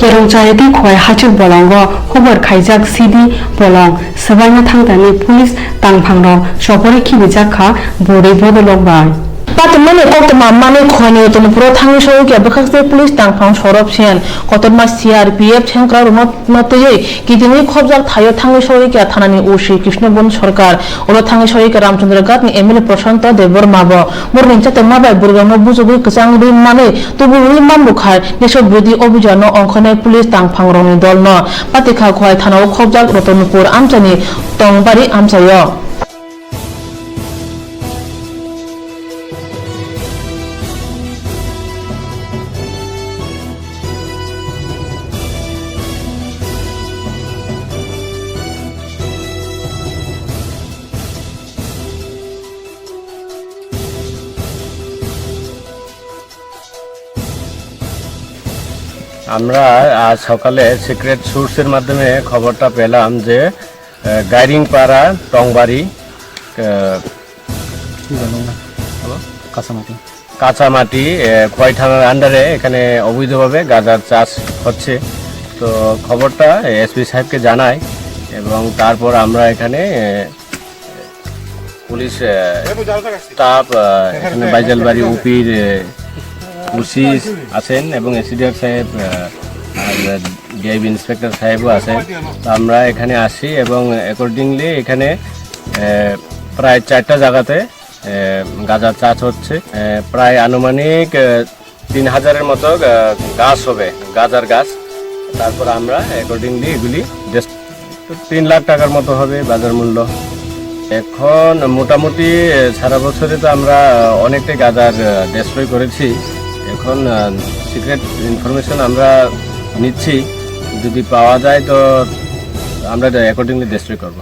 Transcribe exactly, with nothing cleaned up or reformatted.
Kerong Chayati Khowai Hachuk bolongo hobor khaijak C D bolong swbaina thangtani police tangphangrok chopore khibijak kha bwrwi bodolok bai. Patimani koktwma manwi Khowai ni Rotondopuro thangwi sogwi khe bwkhak se police tangphang Sorop Sen kotorma C R P F sengkrakrokno twiwi kitingwi khobjak thaio thangwi sogwi khe thanani O C Krishnobon Sarkar. Ulo thangwi sogwi khe Ramchandra Ghat ni M L A Prashanto Debbarma bo borokni chatokma bai bwrwirokno bujogwi kwchang rwi manwi tubu rwi manbukhai desho birodhi obhijan no ongkhornai police tangphangrokni dolno. Patikha Khowai thanao khobjak Rotondopur amchaini Tongbari amchaio. আমরা আজ সকালে সিক্রেট সোর্সের মাধ্যমে খবরটা পেলাম যে, আহ, গাইরিংপাড়া, টংবাড়ি, আহ, কি জানো না? হ্যালো? কাঁচামাটি। কাঁচামাটি, আহ, খোয়াই থানার আন্ডারে এখানে অবৈধভাবে গাঁজার চাষ হচ্ছে। তো খবরটা এসপি সাহেবকে জানাই এবং তারপর আমরা এখানে, আহ, পুলিশ, আহ, স্টাফ, আহ, এখানে বাইজালবাড়ি ওপির, আহ, ওসি আছেন এবং এসিডিআর সাহেব, আহ, আর ডিআইবি ইন্সপেক্টর সাহেবও আছেন। তো আমরা এখানে আসি এবং অ্যাকর্ডিংলি এখানে, আহ, প্রায় চারটা জায়গাতে, আহ, গাঁজার চাষ হচ্ছে। আহ, প্রায় আনুমানিক, আহ, তিন হাজারের মতো, আহ, গাছ হবে, গাজার গাছ। তারপর আমরা অ্যাকর্ডিংলি এগুলি ডেস-, তো তিন লাখ টাকার মতো হবে বাজার মূল্য। এখন মোটামুটি, আহ, সারা বছরে তো আমরা, আহ, অনেকটাই গাজার, আহ, ডেস্ট্রয় করেছি। এখন, আহ, সিক্রেট ইনফরমেশন আমরা নিচ্ছি, যদি পাওয়া যায় তো আমরা অ্যাকর্ডিংলি ডেস্ট্রয় করব।